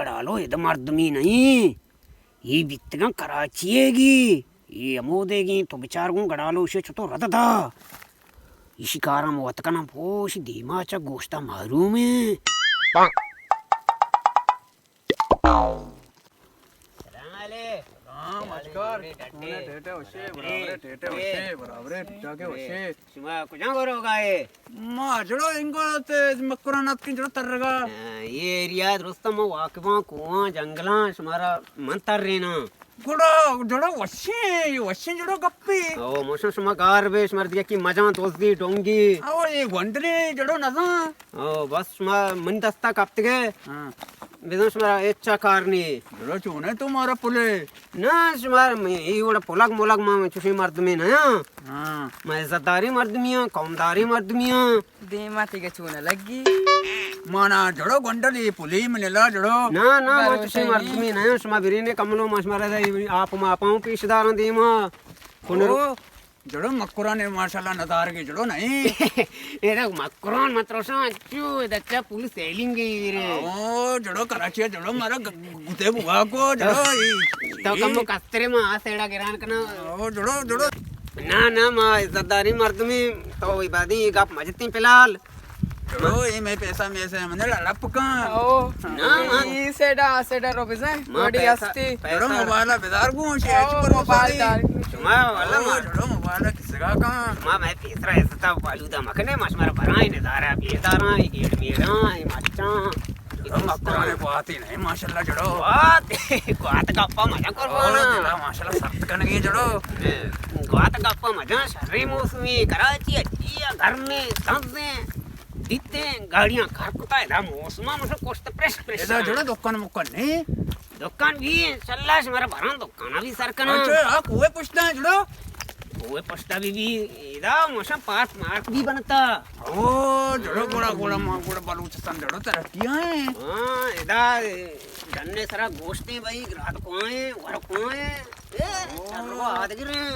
گڑالو ادا مردمی نہیں، یہ بیتگاں کراچی گی، یہ ہمودے گی، تو بچار گوں گڑالو اسے چطور رد دا۔ ایشی کاراں وت کناں پوش دیما چا گوشتا محروم ہیں۔ سلام علیکم۔ ہاں، مچکار۔ ٹیٹے، ٹیٹے۔ ٹیٹے وشے، برابرے، ٹیٹے وشے، برابرے، ٹیٹے وشے۔ شما کجا بروگا ہے؟ ما جڑو انگو تے مکران اتکیں جڑو ترگا۔ ہاں، یہ ایریا درست ما واقفاں، کوہاں، جنگلاں، شمارا من ترینا۔ گڑا جڑو وشیں، وشیں جڑو گپی۔ او، موشن شما گار بے، شمار دیگہ کی مجاں دوزی، ڈونگی۔ او، یہ گونڈلی جڑو نزاں۔ او، بس شما من دستا کپتگے۔ ہاں۔ بزن شمارا ہچا کار نی۔ بلو چونے تو مارا پلے۔ نا، شمار ای وڑا پلگ ملگ ما چوشیں مردمے نیا۔ ہاں۔ ما عزت داری مردمی ہاں، قومداری مردمی ہاں۔ دیما تیگا چونا لگی۔ مانا جڑو گونڈلی پلی منلا جڑو۔ نا، نا، ما چوشیں مردمی نیا۔ شما برینے کملو ما شمارا آپ ما پاؤں پیش داراں دیما۔ کنرو۔ او۔ جڑو مکران ماشاءاللہ ندارگے جڑو نہیں۔ اے دا مکران متروشاں چو دچا پولیس سیلنگ گئی رے۔ او جڑو کراچی جڑو مارا گ-، گتے بوا کو جڑو۔ تو کمو کسترے ما آ سیڑا گران کنا۔ او جڑو جڑو۔ نا نا ما عزت داری مردمی تو عبادی گپ مجتی فی الحال۔ چلو، اے مئے پیسہ میسہ من لپ کن۔ او، نا، نا۔ ای سیڈا، آ سیڈا رو بزن، ما بڑی پیسہ، ہستی۔ پیسہ۔ چلو، موبائل بدار گوں، شے او، اچ پر موبائل دار۔ شما والا او، ما۔ چلو، موبائل کسگا کن۔ ما مئے پیسرا عزت بالودا مکنے، ما شمارا برائیں ندارا، بیداراں، اے گیڑ میڑاں، اے مچاں۔ چلو، مکران بواتی نہیں، ماشاءاللہ جڑو۔ بوات، بوات گپا مجا قربانا۔ او، دلا ماشاءاللہ سخت کنگی جڑو۔ بوات گپا مجا، شری موسمی، کراچی اچھی، گرمی، سبزیں۔ دیتے گاڑیاں کار کتا، ادا موسم ہم کشت پرش پرش۔ ادا جڑا دکان مکان نہیں؟ دکان بھی انشاءاللہ شمارا بھراں دکان بھی سر کنا۔ اچھا، آ کوئے پشتا جڑا؟ کوئے پشتا بھی بھی ادا موشا پارک مارک بھی بنتا۔ او جڑا گوڑا گوڑا ما گوڑا بلوچستان جڑا ترقی آئے۔ ہاں، ادا جنے سرا گوشتے بھائی، رات کو آئے، ور کو آئے۔ اے، چلو، آدگریں۔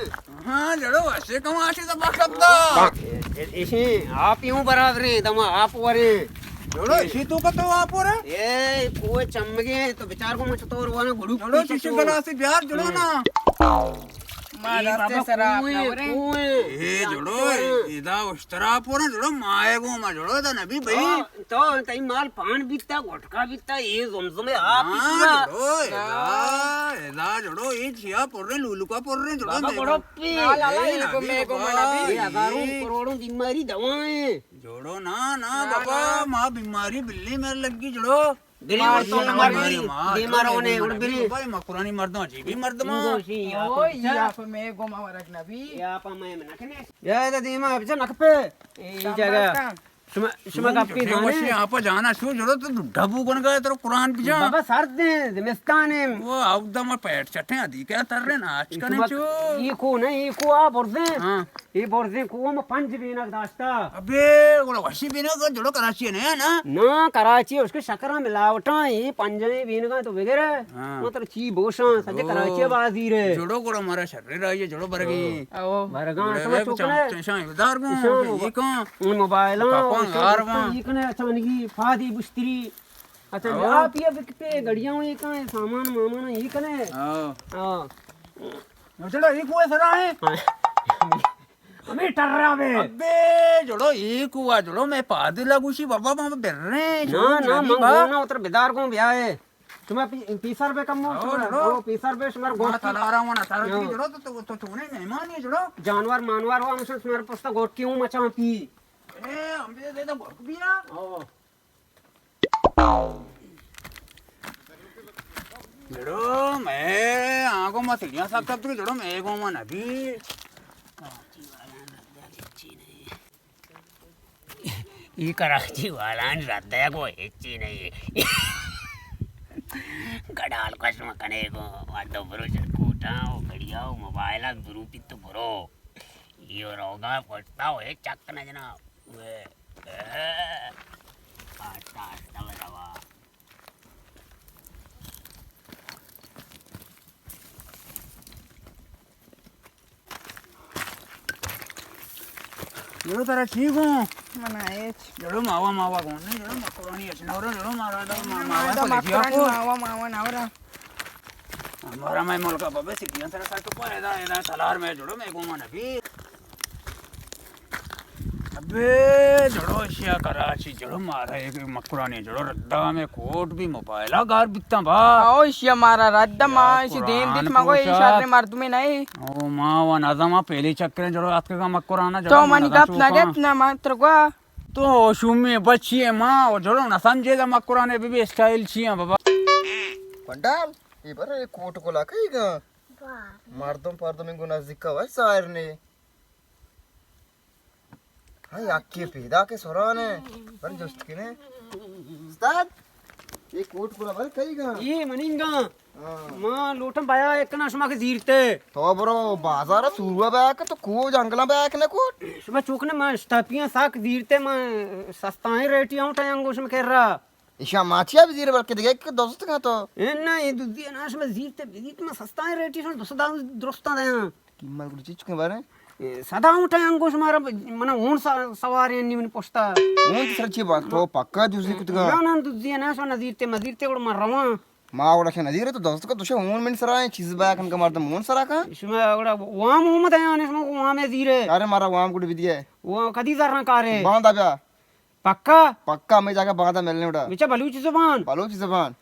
ہاں، جڑو، اسے کماشی زبا شبدا۔ اے، اے، ایشی آپ یوں برابریں، دما آپ وریں۔ جڑو، ایشی تو کتو آپ ورے؟ اے، کوئے چمگے، تو بچار کو مچ تور وانا گڑو جڑو، پیچھے چیشی تو۔ گلاسی بیار، جڑو نا۔ ما اے دستے بابا سرا آپ کوئے، نہ وریں۔ کوئے۔ اے، جڑو، ادا اشترا پورا، جڑو، مائے گو ما، جڑو، دا نبی بھائی۔ ہاں۔ تو تئی مال پان بیتا، گٹکا بیتا، اے زمزمے آپ ہاں، بیتا۔ جڑو، ادا، ادا جڑو، اے چیا پر رہے، لولکا پر رہے، جڑو بابا، میں گڑو پی۔ نا، لالا، اے اے کو نبی میں کو بابا، منا بھی۔ اے ہزاروں کروڑوں بیماری دوائیں۔ جڑو، نا، نا، نا، بابا، نا۔ ما بیماری بلی میں لگی، جڑو۔ بلی ما تو نمبر بیماری، بلی، ما بیمار جڑو، ہونے، میں اور نبی بلی۔ بابا، ما قرآنی مردم، عجیبی مردم۔ او، یا پر میں کو ما ورگ نبی۔ یا پر میں نکنے۔ یا ادا دیما، بچا نکپے۔ اے جگہ۔ شما، شما گپی زانے؟ وشی آپ جانا شو جڑو تو ڈبو گن گئے ترو قرآن بجا۔ بابا سرد ہیں، زمستان ہیں۔ وہ آودا ما پیٹ چٹیں ادی کیا تر رہے نا آج کنے شما چو۔ ای کو نہیں، ای کو آ برزیں۔ ہاں۔ ای برزیں کو ما پنج بینک داشتا۔ ابے، گڑا وشی بینک جڑو کراچی ہے نا؟ نا، کراچی اس کے شکر ملاوٹاں، ای پنجیں بینک تو بگرے۔ ہاں۔ مطلب چی بوشاں، سجے او۔ کراچی بازی رے۔ جڑو گڑا مارا شر رائے جڑو برگی۔ او۔ برگاں گڑا شما وے چوکنے۔ چشاں دار گوں، ایشاں یہ کن۔ موبائل ہاں، کپاں گار وان۔ یہ کنے اچھا منگی فادی بشتری۔ اچھا، او۔ آپ یہ بکتے گڑیاں یہ کن سامان مامان یہ کنے۔ او۔ ہاں۔ چلو، یہ کوئے سرا ہے؟ ہاں۔ ہمیں ٹرا بے۔ ابے، جڑو، یہ کوا، جڑو، میں پادلا گوشی، بابا، بابا، برے، نا، نا، من گونا اتر بدار گوں بیائے۔ شما پی-، پیسر بے کم ہو، ہاں، شما، جڑو۔ او، پیسر بے شمار گوٹ کی۔ تلارا ونا تلارا کی، ہاں۔ جڑو، تو، تو، تو چونے مہمان ہے، جڑو۔ جانور مانور ہو، ہم شمار پستا گوٹ کی ہوں مچاں پی۔ اے، ہم بھی دے دے تو گوٹ بیا۔ ہاں۔ جڑو، میں آگو ما سیڑھیاں سب سب تو جڑو، میں گو ما نبی۔ ای کراچی والان رد ہے، کوئی ہچی نہیں۔ گڑال کش مکنے کو، وردو برو چرکوٹا، او گڑیا، او موبائل، برو پیت برو۔ یو روگا پٹتا، او چک نہ جنا۔ وے، اے، آہستہ، آہستہ بروا۔ جڑو ترا ٹھیک ہوں۔ من آئے۔ جڑو ماوا، ماوا گون نے، جڑو مکرانی اچ نورا، جڑو مارا دا ما-، ماوا دا پلے جیا مکرانی کو۔ ماوا، ماوا نورا۔ ہمارا میں ملکا بابے سکیاں سر سر تو پائے دا، ادا سلار میں جڑو میں گوما نبی۔ ابے جڑو اشیا کراچی جڑو مارا ایک مکرانی جڑو ردا میں کوٹ بھی موبائل گار بیتا با۔ او اشیا مارا ردا ما یا اسی دین قرآن دیت مگو اے پوشا۔ شر مردمے نہیں۔ او ما و نظم پہلی چکریں جڑو اتکگا مکرانا جڑو تو منی گپ نہ گپ نہ من ترگوا۔ تو شومی بچی ہے ما و جڑو نہ سمجھے دا مکرانے بی بی اسٹائل چی ہیں بابا۔ کنڈال، یہ برے کوٹ کو لا کئی گا؟ مردم پردم انگو نزدیک کا وای سائر نے۔ ہاں، یکی پیدا کے سران ہے۔ بر جست کنے۔ استاد، یہ کوٹ پورا بر کئی گا؟ یہ مننگا۔ ہاں۔ ما لوٹم بیا ایک کنا شما کے زیرتے۔ تو برو بازار سوروا بیا کہ تو کو جنگلا بیا کہ نہ کوٹ؟ شما چوک نے ما اشتاپیاں ساک زیرتے ما سستائیں ریٹی آؤں ٹائم گوش میں کر رہا۔ ایشاں ماچیا بزیر بلکہ دگہ کہ دوست کا تو۔ اے نہ، اے دزی نہ، شما زیرتے بزیرتے ما سستائیں ریٹی شما دوست دا درستاں دیاں۔ قیمت گڑا چی چکیں بارے؟ اے سدا اونٹ انگو شمارا منا اون سا-، سواریں نی من پشتا۔ اون سر چی بات تو پکا دزی کتگا؟ نہ، نہ، دزی نہ، شما نزیرتے مزیرتے گڑا من رواں۔ ما گڑا شما نزیرے تو دوست کا دوشے اون من سرا ہیں، چیز بیا کن کا مردم اون سرا کا؟ شما گڑا وام اومد ہے، شما وام زیرے۔ ارے مارا وام گڑا بدیے۔ وہ کدی زرنا کارے؟ باندا بیا۔ پکا؟ پکا، ہمے جاگہ باندا ملنے اڑا۔ بچا بلوچی زبان؟ بلوچی زبان۔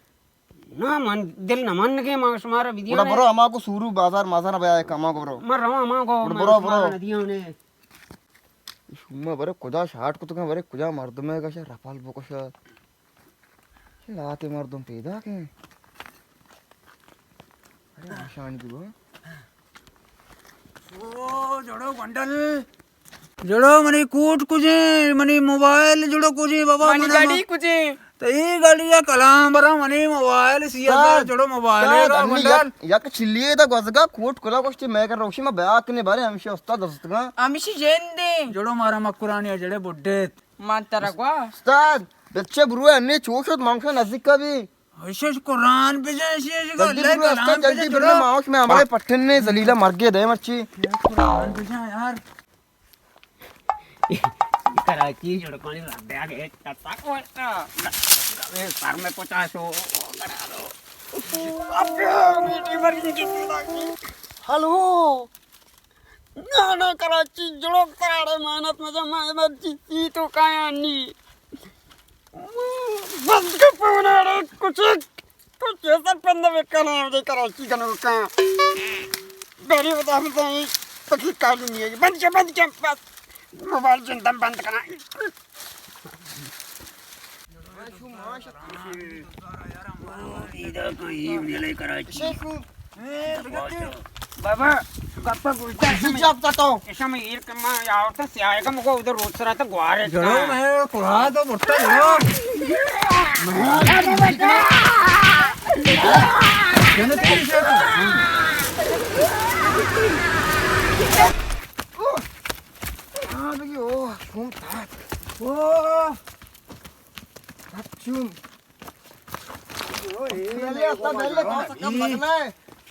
نہ، من دل نہ من کے، ما شمارا بدیا گڑا نے۔ برو، ہما کو سورو بازار مازار بیا ایک ہما کو برو۔ من رواں ہما کو، گڑا من برو، شمارا برو۔ ندیاں نے۔ شما برے کجا شاٹ کتگا، برے کجا مردم ہے گشا رپال بکشا۔ لاتے مردم پیدا کے۔ ارے آشانی کی با۔ او جڑو گنڈل۔ جڑو منی کوٹ کجے، منی موبائل جڑو کجے بابا، منی منی گاڑی ما-، کجے؟ تو ای گاڑی یا کلام برا منی موبائل سی استاد، جڑو موبائل استاد، کا انی گنڈل۔ یک، یک چلی دا گوزگا کوٹ کلا گوشتی میں کر روشی ما بیا کنے بارے ہمشی استاد دستگا۔ ہمشی جندے۔ جڑو مارا مکرانی جڑے بڈے۔ من ترا گوا۔ استاد، بچے برو انی چوشت مانگشا نزدیک کا بھی۔ ایشش قرآن بجا، ایشش جلدی اللہ برو، کلام استاد، جلدی بجا، برو، جڑو۔ ماوش میں ہمارے پٹھن نے ذلیلہ مرگے دے مرچی۔ قرآن بجا یار۔ کراچی جڑکانی رد آ گئے، تتا کو اے سر میں پچاسو کرا دو۔ اب میٹھی مرگی کسی لاگی۔ ہلو۔ نہ، نہ، کراچی جڑوک تراڑے محنت مزہ ما ایمرجنسی تو کایا نی۔ بند کے پوناڑے کچھ، کچھ سر پندہ بکنا دے کراچی کنو کا۔ بری بتا بتا پکی کالی نہیں ہے۔ بند کے، بند کے بس۔ موبائل جندم بند کرنا۔ بابا، گپا گوشتا۔ جی جاب تا تو۔ ایشا میں ایر کما یا اور تا سیاہ کا مگو ادھر روز سرا تا گوارے جڑو کا۔ میں کڑا تو بٹا جڑو۔ جنت کی شاہ۔ ہاں، دیکھیے، او، شوم تھا۔ او۔ اچھوم۔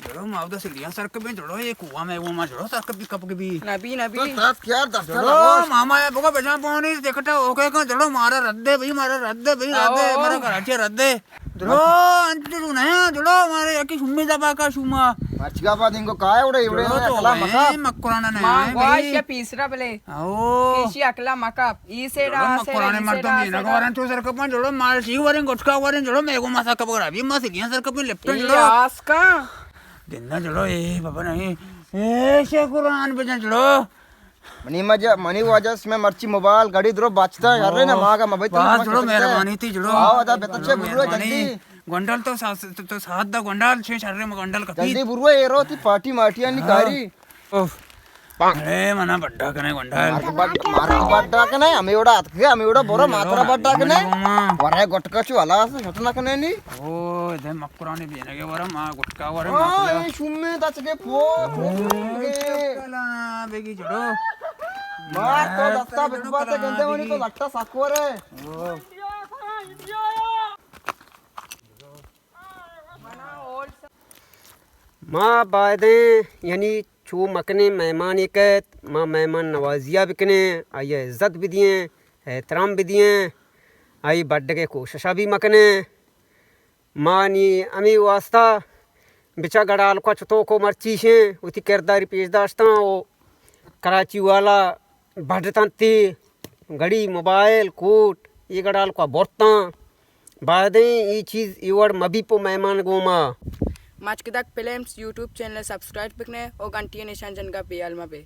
جڑو، ما اودا سیڑھیاں سر کبیں، جڑو، یہ کوہ میں وہ ما جڑو سر کبھی کپ کبھی۔ نبی، نبی۔ تو تاس کیار دستا جڑو، لگوش؟ ماما یہ بگو بجان پونی، دیکھتا اوکے کن، جڑو، مارا رد دے بھئی، مارا رد دے بھئی، رد دے، آؤ۔ مارا کراچی رد دے۔ جڑو، انت جڑو نہ، جڑو، مارے یکی شمی دبا کا شما۔ مرچگا با دنگو کائے اڑے، اڑے جڑو تو اکلا ہے، مکا۔ مکرانا نہ ما ہے گواش بھئی۔ یا پیسرا بلے۔ آؤ۔ کیشی اکلا مکا۔ ای سیڑا، جڑو، آ سیڑا، مکرانے ای مردم سیڑا، آ دینا سیڑا۔ گورن تو سر کپن، جڑو، مال شی ورن گٹکا ورن، جڑو، میگو ما سر کپ گرا، بی ما سیڑھیاں سر کپن، لپٹن، ای جڑو۔ آس کا؟ دینا، جڑو، اے بابا نہیں۔ اے شے قرآن بجن، جڑو۔ منی مجا، منی وجہ سے میں مرچی موبائل گاڑی درو بچتا، یار نا، ماں کا مبیت باز، جڑو، مہربانی تھی، جڑو۔ آؤ، ادا بیتا چے، برو، مہربانی۔ جلدی۔ گونڈل تو سا-، تو، تو ساتھ دا گونڈل، چھ شر میں گونڈل کپی۔ جلدی برو، اے رو تی پارٹی مارٹی آنی ہاں۔ کاری۔ اوف۔ اڑے منا بڈا کنے گونڈل۔ مارک بڈ-، مارک بڈا کنے، ہمیں اوڑا اتکے، ہمیں اوڑا برو، ماترا بڈا کنے۔ ورے گٹکا چو ہلاس شٹ نہ کنے نی۔ او، ادھے مکرانی بینگے ورا، ما گٹکا ورے، او، ماترا۔ اے شومے تچگے پو، پو، پو، اے۔ کلا بیگی جڑو۔ مار تو دستا بکباتے گندے ونی تو لٹا سکورے۔ او۔ ما بایدیں، یعنی چو مکنیں مہمانے کئیت، ما مہمان نوازیا بکنیں، آئیا عزت بدییں، احترام بدییں، آئی بڈگے کوششا بھی مکنیں۔ ما نی ہمے واسطہ بچا گڑالکا چتوکو مرچیشیں وتی کرداری پیش داشتاں و کراچی والا بڈتنتی گڑی موبائل کوٹ یہ گڑالکا برتاں۔ بایدیں یہ چیز یہ وڑ مبی پو مہمان گوما۔ مچکدک فلمز یوٹیوب چینل سبسکرائب بکنے و گھنٹی نشان جنگا بیال مبے۔